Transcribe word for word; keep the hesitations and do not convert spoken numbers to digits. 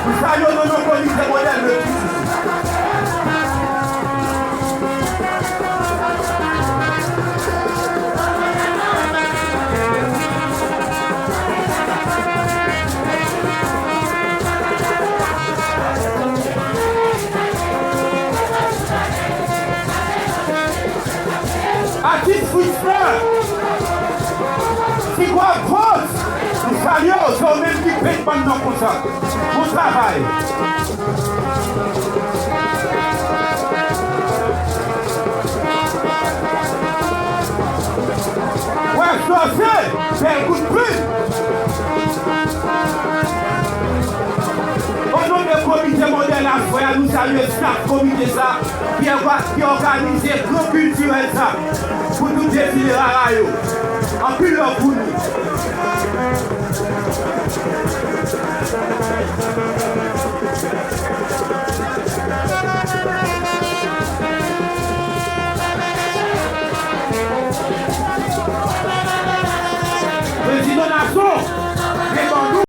Sa yo nan non komite modèl le. Atis Fritz Fleur, Tigwa Pons, nou salye w, se w menm ki pent bann non konsa. Bon travay. Wè Jose, bèl kout plim. O non de komite modèl aswè a, nou salye staf komite sa ki, ki òganize gran kiltirèl sa pou tout defile rara yo. Anpil love pou nou.